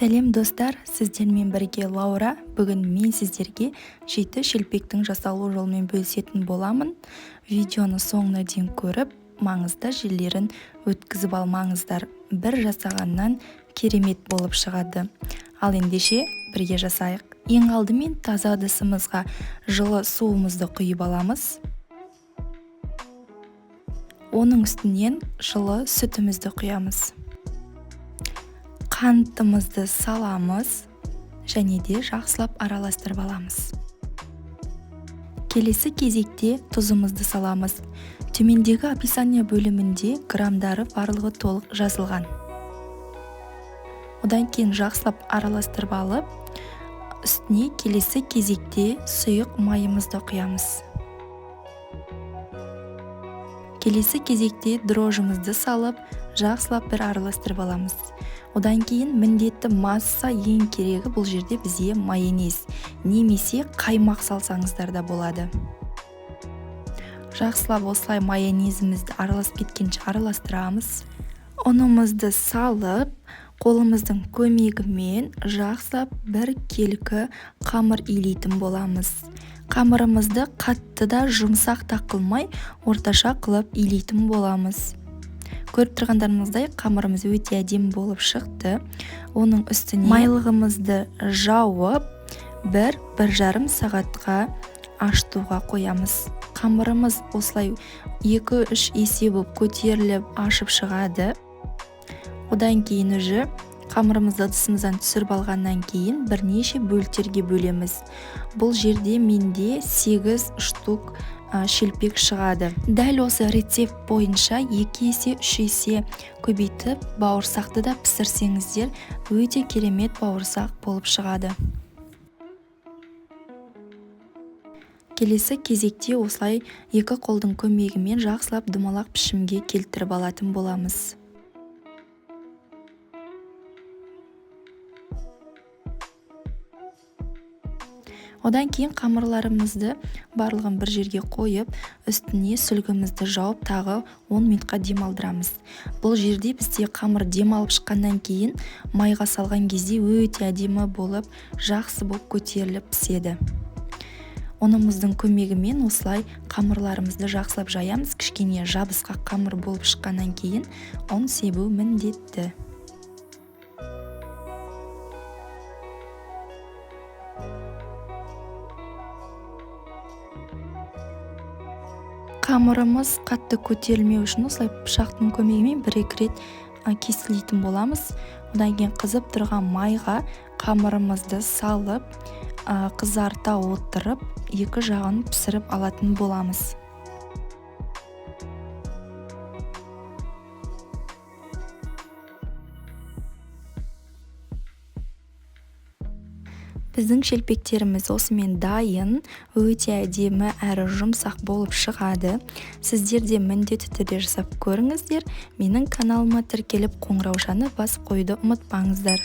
Сәлем достар, сіздермен бірге Лаура. Бүгін мен сіздерге 7 шелпектің жасалу жолымен бөлісетін боламын. Видеоны соңына дейін көріп, маңызды жерлерін өткізіп алмаңыздар. Бір жасағаннан керемет болып шығады. Ал ендеше бірге жасайық. Ең алдымен таза ыдысымызға жылы суымызды құйып аламыз. Оның үстінен жылы сүтімізді құямыз. Қантымызды саламыз және де жақсылап араластырып аламыз. Келесі кезекте тұзымызды саламыз. Төмендегі описание бөлімінде грамдары барлығы толық жазылған. Одан кейін жақсылап араластырып алып, үстіне келесі кезекте сұйық майымызды құямыз. Келесі кезекте дрожжымызды салып, жақсылап бір араластырып аламыз. Одан кейін міндетті масса, ең керегі бұл жерде бізге майонез немесе қаймақ салсаңыздар да болады. Жақсылап осылай майонезімізді араласып кеткенше араластырамыз. Ұнымызды салып, қолымыздың көмегімен жақсылап бір келкі қамыр илейтін боламыз. Қамырымызды қатты да жұмсақ та қылмай, орташа қылып илейтін боламыз. Көріп тұрғандарыңыздай, қамырымыз өте әдемі болып шықты. Оның үстіне майлығымызды жауып, 1-1,5 сағатқа ашытуға қоямыз. Қамырымыз осылай 2-3 есе болып көтеріліп ашып шығады. Одан кейін уже қамырымызды ыдысымыздан түсіріп алғаннан кейін бірнеше бөліктерге бөлеміз. Бұл жерде менде 8 штук шелпек шығады. Дәл осы рецепт бойынша 2 есе, 3 есе көбейтіп бауырсақты да пісірсеңіздер, өте керемет бауырсақ болып шығады. Келесі кезекте осылай екі қолдың көмегімен жақсылап домалақ пішімге келтіріп алатын боламыз. Одан кейін қамырларымызды барлығын бір жерге қойып, үстіне сүлгімізді жауып, тағы 10 минутқа демалдырамыз. Бұл жерде бізде қамыр демалып шыққаннан кейін майға салған кезде өте әдемі болып, жақсы болып көтеріліп піседі. Ұнымыздың көмегімен осылай қамырларымызды жақсылап жаямыз. Кішкене жабысқақ қамыр болып шыққаннан кейін ұн себу міндетті. Қамырымыз қатты көтерілмеу үшін осылай пышақтың көмегімен бір-екі рет кесілейтін боламыз. Одан кейін қызып тұрған майға қамырымызды салып, қызарта отырып, екі жағын пісіріп алатын боламыз. Біздің шелпектеріміз осымен дайын, өте әдемі әрі жұмсақ болып шығады. Сіздер де міндетті түрде жасап көріңіздер. Менің каналыма тіркеліп, қоңыраушаны басып қоюды ұмытпаңыздар.